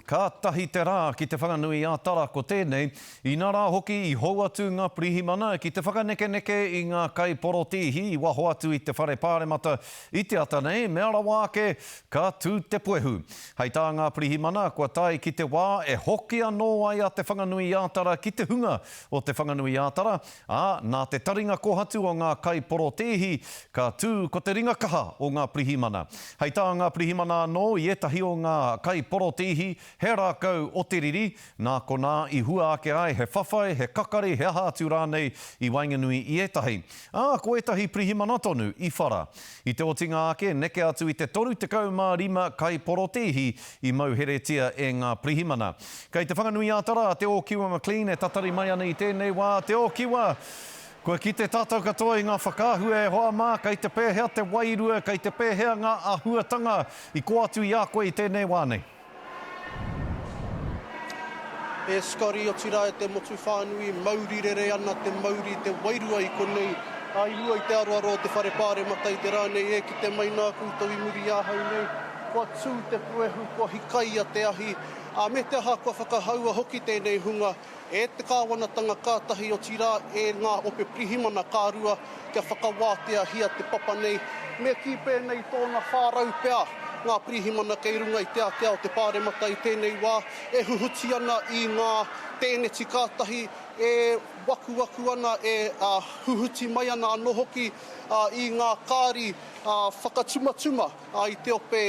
Kātahi te rā ki Te Whanganui-a-Tara ko tēnei, inā rā hoki i hou atu ngā pirihimana ki te whakanekeneke i ngā kaiporotīhi i waho atu i te whare pāremata i te ata nei, mea rawa ake, ka tū te puehu. Hei tā ngā pirihimana, kua tae ki te wā e hoki anō ai a Te Whanganui-a-Tara ki te hunga o Te Whanganui-a-Tara, Ā, nā te taringa kohatu o ngā kaiporotēhi, ka tū ko te ringa kaha o ngā pirihimana. Hei tā ngā pirihimana anō i ētahi o ngā kaiporotēhi, he rākau o te riri, nā konā i hua ake ai he whawhai, he kakari, he aha atu rānei i waenganui i ētahi. Ā, ko ētahi pirihimana tonu i whara. I te otinga ake, neke atu i te 35 kaiporotēhi i mauheretia e ngā pirihimana. Kei Te Whanganui-ā-Tara a Te Ōkiwa McLean e tatari mai ana i tēnei wā. Te Ōkiwa! Kua kite tātou katoa i ngā whakaahua e hoa mā, kei te pēhea te wairua, kei te pēhea ngā āhuatanga i kō atu i a koe i tēnei wā nei? E Scotty, otirā e te motu whānui, mauri rere ana te mauri, te wairua i konei, ā, i mua i te aroaro o te Whare Pāremata i te rā nei, e kite mai nā koutou i muri i ahau nei, kua tū te puehu, kua hikaia te ahi, ā, me te aha kua whakahaua hoki tēnei hunga e te kāwanatanga ka tahi, otirā e ngā ope pirihimana ka rua kia whakawāteahia te papa nei. Me kī pēnei tōna 400 pea ngā pirihimana kei runga i te ātea o te Pāremata i tēnei wā, e huhuti ana i ngā tēneti ka tahi, e wakuwaku ana, e huhuti mai ana anō hoki i ngā kāri whakatumatuma. i te ope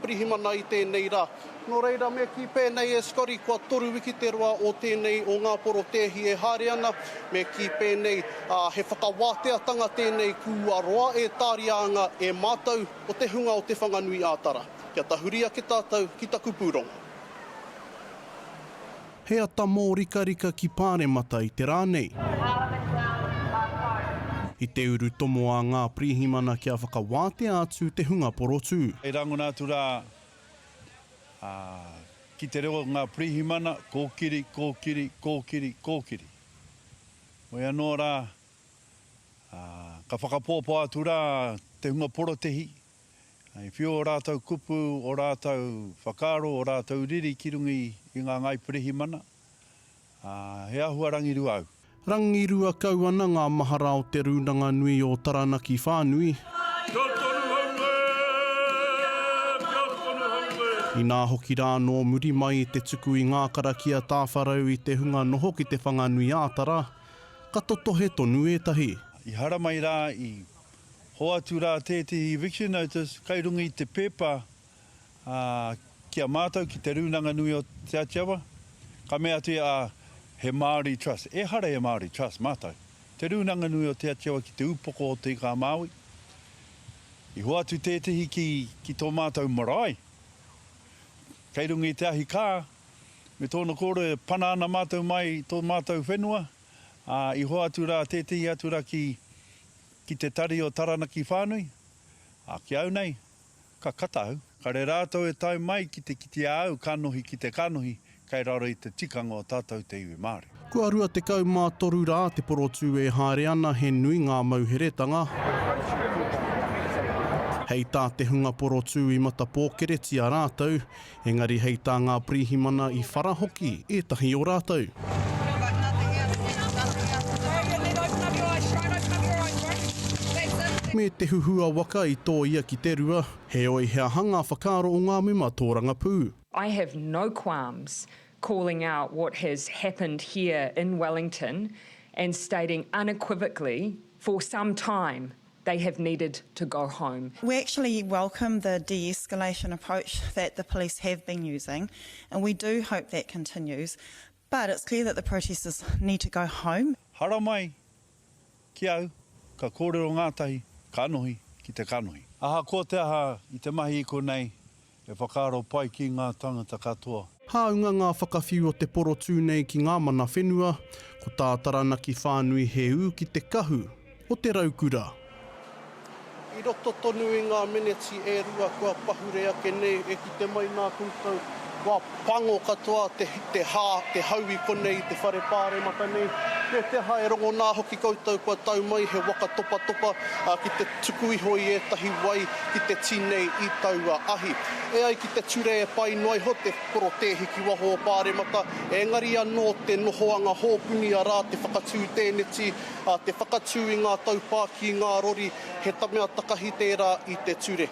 pirihimana i tēnei rā. Nō reira, me kī pēnei e Scotty, kua toru wiki te roa o tēnei o ngā porotēhi e haere ana, me kī pēnei, he whakawāteatanga tēnei kua roa e tāria ana e mātou o te hunga o Te Whanganui-ā-Tara. Kia tahuri ake tātou ki taku pūrongo. He ata mōrikarika ki Pāremata i te rā nei. I te urutomo a ngā pirihimana kia whakawātea atu te hunga porotū. I rangona atu rā ki te reo o ngā pirihimana, kōkiri, kōkiri, kōkiri, kōkiri. Hoi anō rā, ka whakapōpō atu rā te hunga porotehi, I whiu ō rātou kupu, ō rātou whakaaro, ō rātou riri ki runga i ngā Ngāi Pirihimana, ā, he āhua rangirua au. Rangirua kau ana ngā mahara o Te Rūnanga Nui o Taranaki Whānui. Kia tonu hau e! Kia tonu hau e! Inā hoki rā nō muri mai i te tuku i ngā karakia tāwharau i te hunga noho ki Te Whanganui-ā-Tara, ka totohe tonu ētahi. I haramai rā i Hoatu rā tētehi eviction notice kai runga i te pepa ki a mātou ki Te Rūnanga Nui o Te Atiawa, ka mea atu ia, ā, he Māori Trust. Ehara he Māori Trust mātou. Te Rūnanga Nui o Te Atiawa ki te Ūpoko o Te Ika-a-Māui. I hoatu tētehi ki, ki tō mātou marae, kei runga i te ahi kā, me tōna kōrero e pana ana mātou mai i tō mātou whenua, ā, i hoatu rā tētehi atu rā ki, Ki te tari o Taranaki whānui, ā, ki au nei, ka kata au. Kare rātou e tae mai ki te kite a au kanohi ki te kanohi, kei raro i te tikanga o tātou te iwi Māori. Kua 23 rā te porotū e haere ana he nui ngā mauheretanga. Hei tā te hunga porotū i matapōkeretia rātou, Engari hei tā ngā pirihimana i whara hoki ētahi o rātou. Me te huhua waka i tōia ki te rua, heoi he aha ngā whakaaro o ngā mema tōrangapū? I have no qualms calling out what has happened here in Wellington and stating unequivocally for some time they have needed to go home. We actually welcome the de-escalation approach that the police have been using, and we do hope that continues, but it's clear that the protesters need to go home. Haramai ki au, ka kōrero ngātahi, kanohi ki te kanohi. Ahakoa te aha i te mahi i konei, E whakaaro pai ki ngā tangata katoa. Hāunga ngā whakawhiu o te porotū nei ki ngā mana whenua, ko tā Taranaki whānui he ū ki te kahu o te raukura. I roto tonu i ngā meneti e rua kua pahure ake nei e kite mai nā koutou, kua pango katoa te, te hā, te hau i konei i te whare pāremata nei. Me te aha e rongonā hoki koutou kua tau mai he waka topatopa ki te tuku iho i ētahi wai ki te tinei i taua ahi. E ai ki te ture e pai noa iho te porotēhi ki waho o Pāremata, engari anō te nohoanga hōpuni arā te whakatū tēneti, te whakatū i ngā taupā ki ngā rori, he mea takahi tērā i te ture.